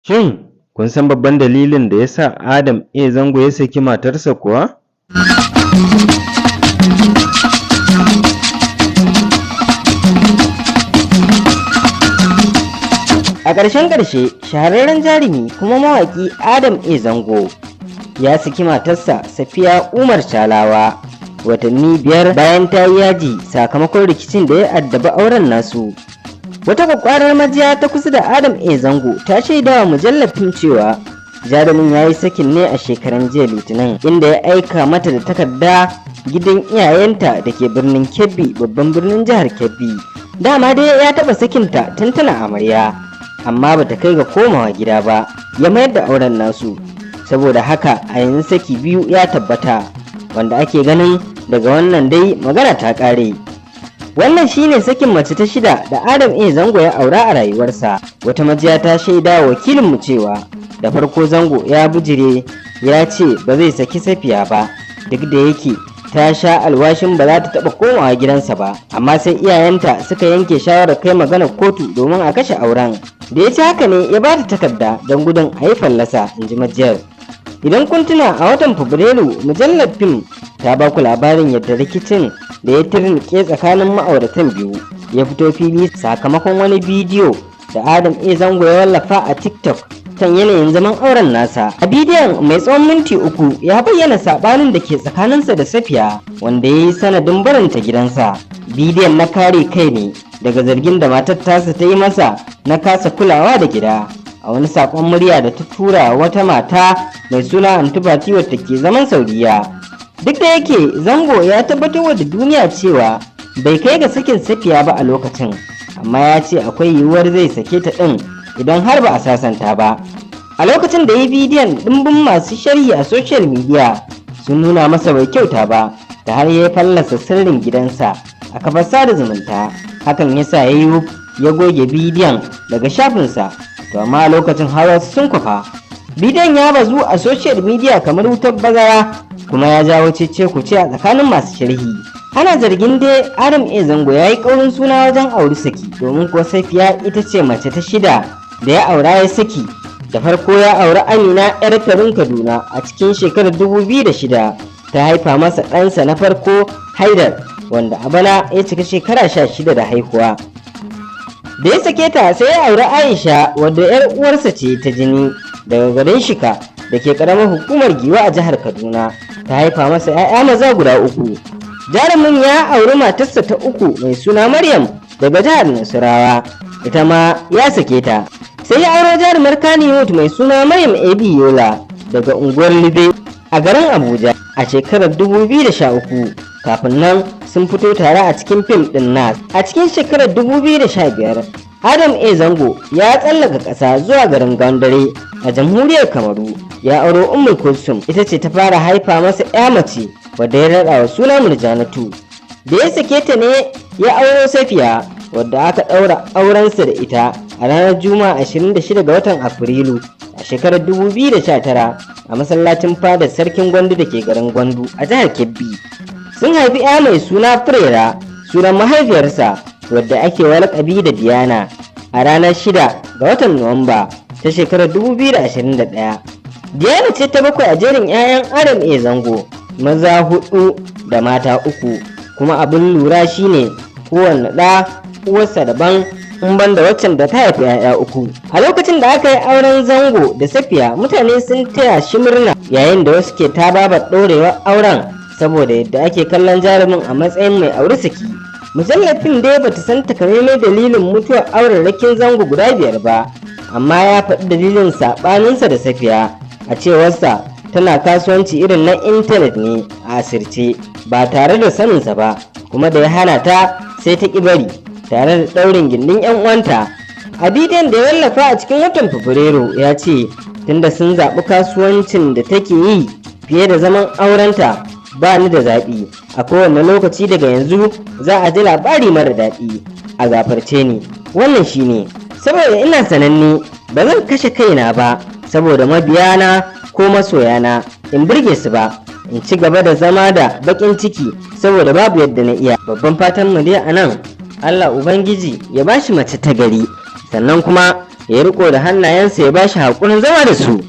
Shin kun san babban dalilin da ya sa Adam A. Zango ya saki matarsa kuwa? A ƙarshen ƙarshe, shahararren jarumi kuma mawaƙi Adam A. Zango ya saki matarsa Safiya Umar Chalawa watanni 5 bayan ta yi yaji sakamakon rikicin da ya addabi auren nasu. Wata kwakwarar majiya ta kusa da Adam A. Zango ta shaidawa mujallar fim cewa jarumin ya yi sakin ne a shekaran jiya Litinin, inda ya aika mata da takarda gidan iyayenta da ke birnin Kebbi, babban birnin jihar Kebbi. Dama dai ya taɓa sakinta tun tana amarya, amma bata kai ga komawa gida ba, ya mayar da auren nasu. Saboda haka a yanzu saki 2 ya tabbata, wanda ake ganin daga wannan dai magana ta ƙare. Wannan shine sakin mace ta 6 da Adam A. Zango ya aura a rayuwarsa. Wata majiya ta shaida wa wakilinmu cewa da farko Zango ya bujire ya ce ba zai saki Safiya ba, duk da yake ta sha alwashin ba za ta taɓa komawa gidansa ba, amma sai iyayenta suka yanke shawarar kai maganar kotu domin a kashe auren. Da ya ci haka ne ya ba ta takarda don gudun a yi fallasa, in ji majiyar. Idan kun tuna, a watan Fabrairu mujallar fim ta ba ku labarin yadda rikicin da ya tirnike tsakanin ma'auratan biyu ya fito fili sakamakon wani bidiyo da Adam A. Zango ya wallafa a TikTok kan yanayin zaman auren nasa. A bidiyon mai tsawon minti 3 ya bayyana sabanin da ke tsakaninsa da Safiya, wanda ya yi sanadin barinta gidansa. Bidiyon na kare kai ne daga zargin da matar tasa ta yi masa na kasa kulawa da gida. A wani sakon murya da ta tura wata mata mai suna Antibati wadda ke zaman Saudiya. Duk da yake Zango ya tabbatar da duniya cewa bai kai ga sakin Safiya ba a lokacin, amma ya ce akwai yiwuwar zai sake ta ɗin idan har ba a sasanta ba. A lokacin da ya yi bidiyon, ɗimbin masu sharhi a social media sun nuna masa bai kyauta ba, da har ya fallasa sirrin gidansa a kafar sada zumunta. Hakan ya sa ya goge bidiyon daga shafinsa, to amma a lokacin har wasu sun kwafa. Bidiyon ya bazu a social media kamar wutar bazara, kuma ya jawo cece-kuce a tsakanin masu sharhi. Ana zargin dai Adam A. Zango ya yi ƙaurin suna wajen auri saki, domin kuwa Safiya ita ce mace ta 6 da ya aura ya saki. Da farko ya auri Amina 'yar garin Kaduna a cikin shekarar 2006, ta haifa masa ɗansa na farko Haidar, wanda a bana ya cika shekara 16 da haihuwa. Da ya sake ta sai ya auri Aisha, wadda 'yar uwarsa ce ta jini, daga garin Shika da ke ƙaramar hukumar Giwa a jihar Kaduna, ta haifa masa 'ya'ya maza guda 3. Jarumin ya auri matarsa ta 3 mai suna Maryam daga jihar Nasarawa, ita ma ya sake ta. Sai ya auro jarumar Kannywood mai suna Maryam AB Yola daga unguwar Libe a garin Abuja a shekarar 2013. Kafin nan sun fito tare a cikin fim ɗin Nas. A cikin shekarar 2015, Adam A. Zango ya tsallaka ƙasa zuwa garin Gandare a jamhuriyar Kamaru. Ya auro Ummul Kulsum, ita ce ta fara haifa masa 'ya mace wadda ya raɗa wa suna Murjanatu. Da ya sake ta ne ya auro Safiya, wadda aka ɗaura aurensa da ita a ranar Juma'a 26 ga watan Afrilu a shekarar 2019 a masallacin fadar Sarkin Gwandu da ke garin Gwandu a jihar Kebbi. Sun haifi 'ya mai suna Furera, sunan mahaifiyarsa, wadda ake lakabi da Diana, a ranar 6 ga watan Nuwamba ta shekarar 2021. Diana ce ta 7 a jerin 'ya'yan Adam A. Zango, maza 4 da mata 3, kuma abin lura shine kowanne ɗa uwarsa daban, in ban da waccan da ta haifi 'ya'ya 3. A lokacin da aka yi auren Zango da Safiya, mutane sun taya shi murna, yayin da wasu ke tababar ɗorewar auren saboda yadda ake kallon jarumin a matsayin mai auri saki. Mujallar fim dai bata san takamaiman dalilin mutuwar aurarrakin Zango guda 5 ba, amma ya faɗi dalilin saɓaninsa da Safiya. A cewarsa tana kasuwanci irin na intanet ne a asirce ba tare da saninsa ba, kuma da ya hana ta sai ta ƙi bari tare da ɗaurin gindin 'yan uwanta. A bidiyon da ya wallafa a cikin watan Fabrairu ya ce tunda sun zaɓi kasuwancin da take yi fiye da zaman aurenta, ba ni da zaɓi. A kowane lokaci daga yanzu za a ji labari mara daɗi, a gafarce ni. Wannan shine saboda ina sananne, ba zan kashe kaina ba saboda mabiyana ko masoyana in burge su ba, in ci gaba da zama da baƙin ciki saboda babu yadda na iya. Babban fatan mu dai a nan, Allah Ubangiji ya bashi mace ta gari, sannan kuma ya riko da hannayensa ya bashi haƙurin zama da su.